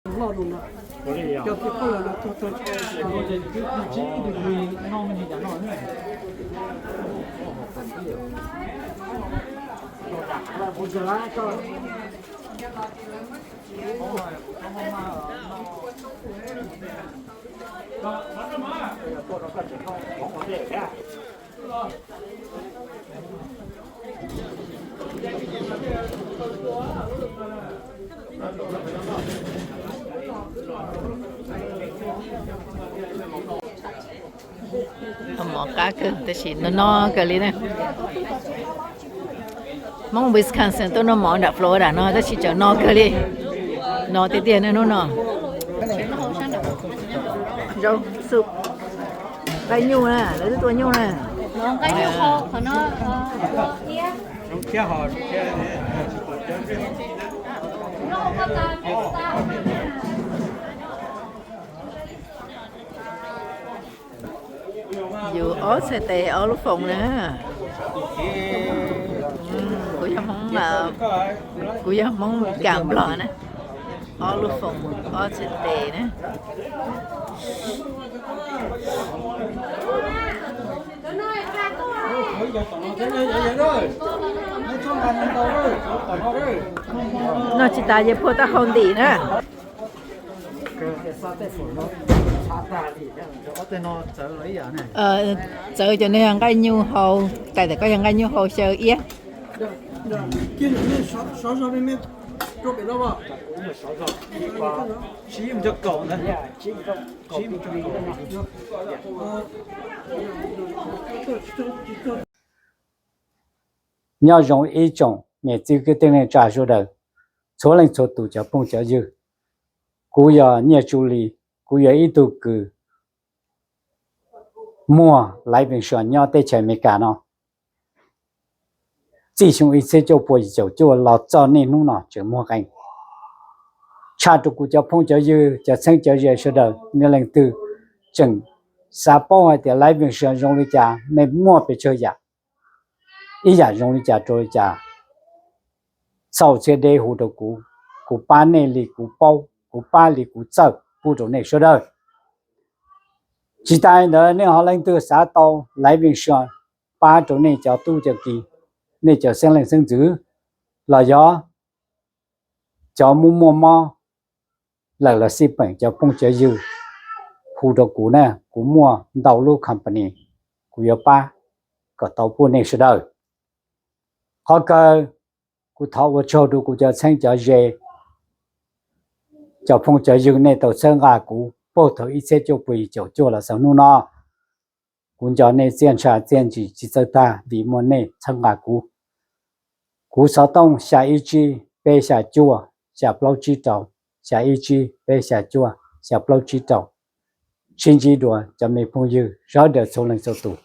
Mov qab kawg tab sis no no kawg li na. Hmoob Wisconsin tuaj noj mov nram Florida no tab sis tseem no kawg li. No tiag tiag na hnub no. Zaub xub, nqaij nyuj na, lawv twb tua nyuj na. Yus ob txhais tes ob lub foom na. Kuv yog Hmoob, kuv yog Hmoob Meskas Nplog na. Ob lub foom, ob txhais tes na. Noj tsis tas ces puag taub hau ntim na. Txawv cov no yog nqaij nyuj hau, tais tias koj yog nqaij nyuj hau xyaw iab. Nyob zoo ib tsoom niam txiv kwv tij neej tsa sawv daws, txhua leej txhua tus cov phooj cov ywg. Kuv yog Nyiaj Tsu Lis, kuv yog ib tug kws muag life insurance nyob teb chaws Amelikas no. Txij xyoo ib txhiab cuaj puas yim caum cuaj los txog niaj hnub no tseem muag qee. Tshaj rau kuv cov phooj cov ywg, cov txheeb cov ze sawv daws, nej leej twg tseem xav paub hais tias life insurance zoo li cas, nej muaj pes tsawg yam, ib yam zoo li cas rau li cas, txhob txhiab deb hu rau kuv, kuv pab nej li kuv paub, kuv pab li kuv txawj pub rau nej sawv daws. Tsis tas li ntawd, nej ho leej twg xav tau life insurance pab rau nej cov tub cov ki, nej cov xeeb leej xeeb ntxwv, los yog cov muaj muaj mob lawm los xij peem cov phooj cov ywg, hu rau kuv na, kuv muaj ntau lub company, kuv yuav pab kom tau pub nej sawv daws. Qhov kawg, kuv thov ua tsaug rau kuv cov txheeb cov ze, cov phooj cov ywg nej tau txhawb nqa kuv puag thaum ib txhiab cuaj puas yim caum cuaj los txog hnub no. Kuv nco nej txiaj ntsha txiaj ntsig tsis txawj tag vim muaj nej txhawb nqa kuv. Kuv xov tooj xya ib tsib peb xya cuaj xya plaub tsib rau, xya ib tsib peb xya cuaj xya plaub tsib rau. Sib ntsib dua cov me phooj ywg sawv daws txhua leej txhua tus.